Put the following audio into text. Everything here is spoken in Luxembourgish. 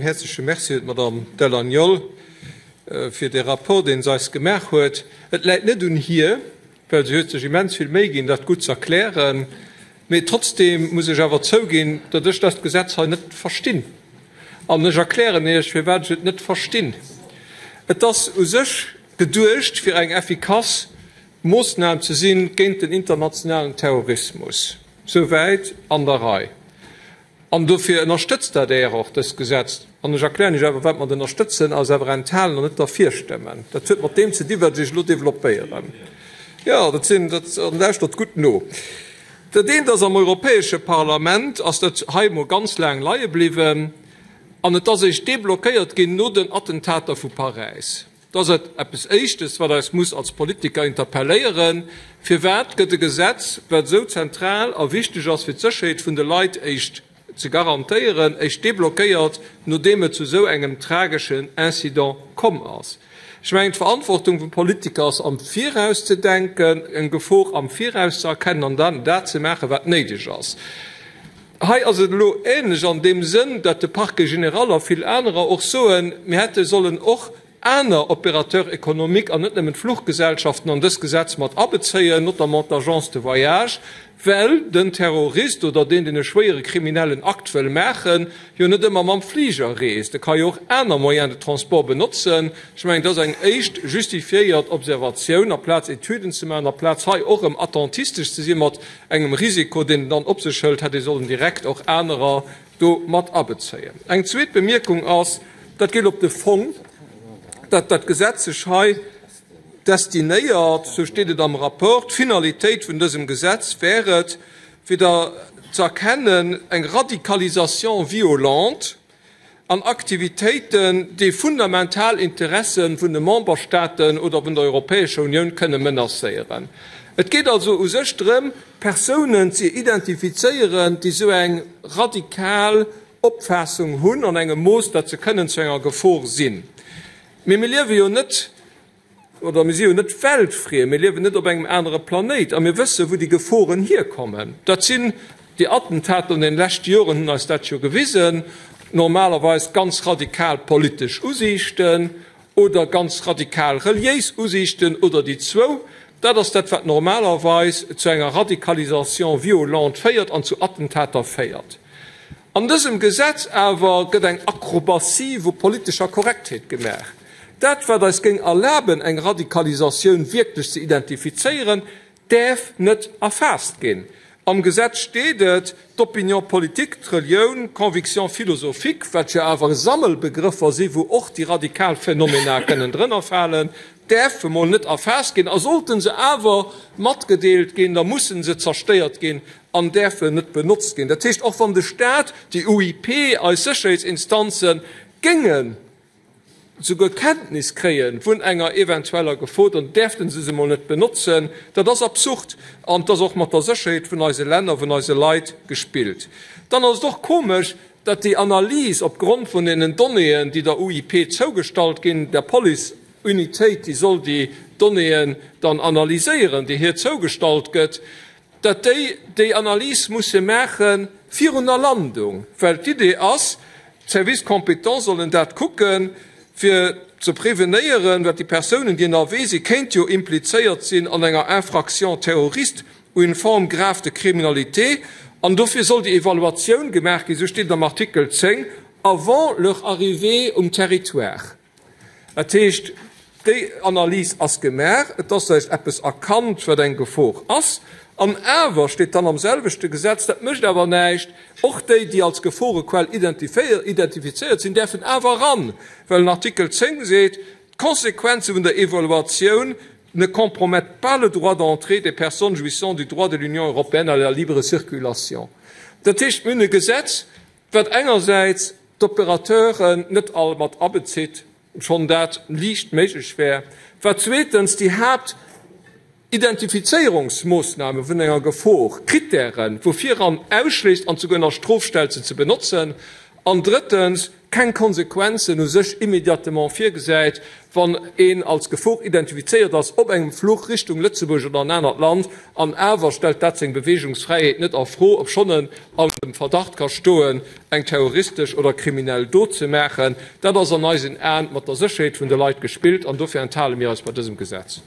Häerzleche Merci un d'Madame Dall'Agnol fir dee Rapport, deen se eis gemaach huet. Et läit net un hir, well se huet sech immens vill Méi ginn, dat gutt z'erklären. Mee trotzdeem muss ech awer zouginn, datt ech dest Gesetz hei net verstinn. An ech erklären Iech, firwat ech et net verstinn. Et ass u sech geduecht, fir eng effikass Moossnam ze sinn géint den internationalen Terrorismus. Souwäit an der Rei. An dofir ënnerstëtzt d'ADR och dëst Gesetz. An ech erklären Iech awer, wat mer ënnerstëtzen, eis awer enthalen an net derfir stëmmen. Dat huet mat deem ze dinn, wat ech Iech elo developpéieren. Jo, dat sinn, dat, an lauschtert gutt no. Dat eent ass, am Europäesche Parlament ass dat hei emol ganz laang leie bliwwen an et ass eréischt deblockéiert ginn no den Attentater vu Paräis. Dat ass eppes Éischtes, wat eis muss als Politiker interpelléieren, Firwat gëtt e Gesetz, wat esou zentral a wichteg ass, fir d'Sécherheet vun de Leit éischt ze garantéieren, éischt deblockéiert, nodeem et zu esou engem trageschen Incident komm ass? Ech mengen, d'Verantwortung vum Politiker ass, am Viraus ze denken, eng Gefor am Viraus ze erkennen an dann dat ze maachen, wat néideg ass. Hei ass et elo ähnlech an deem Sënn, datt de Parquet général a vill anerer och soen, mir hätte sollen och aner Opérateurs économiques an net nëmmen d'Fluchgesellschaften an dës Gesetz mat abezéien, notamment d'Agences de voyage, well den Terrorist oder deen, deen e schwéiere kriminellen Akt wëll maachen, jo net ëmmer mam Fliger reest. E ka jo och aner Moyens de transport benotzen. Ech mengen, dat ass eng éischt justifiéiert Observatioun, aplaz Etüden ze maachen, aplaz hei och erëm attentistesch ze si mat engem Risiko, deen en dann op sech hëlt, hätt ee sollen direkt och anerer do mat abezéien. Eng zweet Bemierkung ass, dat geet op de Fong, datt dat Gesetz sech hei destinéiert, sou steet et am Rapport, d'Finalitéit vun dësem Gesetz wär et, fir der ze erkennen, eng Radicalisation violente an Aktivitéiten, déi fundamental Interesse vun de Memberstaaten oder vun der Europäescher Unioun kënne menacéieren. Et geet also u sech drëm, Persounen ze identifizéieren, déi esou eng radikal Opfaassung hunn an engem Mooss, datt se kënnen zu enger Gefor sinn. Mee mir liewe jo net Oder mir si jo net weltfriem, mir liewen net op engem anere Planéit a mir wëssen, wou déi Geforen hierkommen. Dat sinn déi Attentater an den leschte Joren hunn eis dat jo gewisen, normalerweis ganz radikal politesch Usiichten oder ganz radikal reliéis Usiichten oder déi zwou. Dat ass dat, wat normalerweis zu enger Radicalisation violente féiert an zu Attentater féiert. An dësem Gesetz awer gëtt eng Akrobatie vu politescher Korrektheet gemaach. Dat, wat eis géing erlaben, eng Radikalisatioun wierklech ze identifizéieren, däerf net erfaasst ginn. Am Gesetz steet et, d'Opinion politique, d'Relioun, d'Conviction philosophique, wat jo awer Sammelbegrëffer si wou och déi radikal Phänomena kënnen drënnerfalen, däerfe mol net erfaasst ginn. A sollte se awer matgedeelt ginn, da musse se zerstéiert ginn an däerfen net benotzt ginn. Dat heescht, och wann de Staat, déi UIP, eis Sécherheetsinstanzen géingen souguer Kenntnis kréie vun enger eventueller Gefor, dann däerfte se se mol net benotzen. Dat ass absurd an et ass och mat der Sécherheet vun eise Länner, vun eise Leit gespillt. Dann ass et och komesch, datt déi Analys opgrond vun deenen Donnéeën, déi der UIP zougestallt ginn, der Police-Unitéit, déi soll déi Donnéeën dann analyséieren, déi hir zougestallt gëtt, datt déi déi Analys musse maache virun der Landung, well d'Idee ass, d'Services compétents sollen dat kucken, fir ze prevenéieren, wat déi Persounen, déi ënnerwee sinn, kéint jo implizéiert sinn an enger Infraction terroriste ou une forme grave de criminalité. An dofir soll déi Evaluatioun gemaach ginn, esou steet et am Artikel 10, avant leur arrivée um Territoire. Dat heescht, déi Analys ass gemaach, et ass vläicht eppes erkannt, wat eng Gefor ass, an awer steet dann am selwechte Gesetz, dat mécht awer näischt, och déi, déi als Geforequell identifizéiert sinn, däerfen awer eran, well den Artikel 10 seet, D'Konsequenze vun der Evaluatioun ne compromettent pas le droit d'entrée des personnes jouissant du droit de l'Union européenne à la libre circulation. Dat heescht, mir hunn e Gesetz, wat engersäits d'Opérateuren net all mat abezitt, schonn dat liicht méiglech wär, wat zweetens déi Haaptidentifizéierungsmoossname vun enger Gefor, Krittären, vu viran ausschléisst an souguer ënner Strof stellt, se ze benotzen, an drëttens keng Konsequenzen u sech immédiatement virgesäit. Wann een als Gefor identifizéiert ass op engem Fluch Richtung Lëtzebuerg oder en anert Land, an awer stellt dat seng Beweegungsfräiheet net a Fro, obschonn en an dem Verdacht ka stoen, eng terroristesch oder kriminell Dot ze maachen, dat ass an eisen Aen mat der Sécherheet vun de Leit gespillt an dofir enthale mir eis bei dësem Gesetz.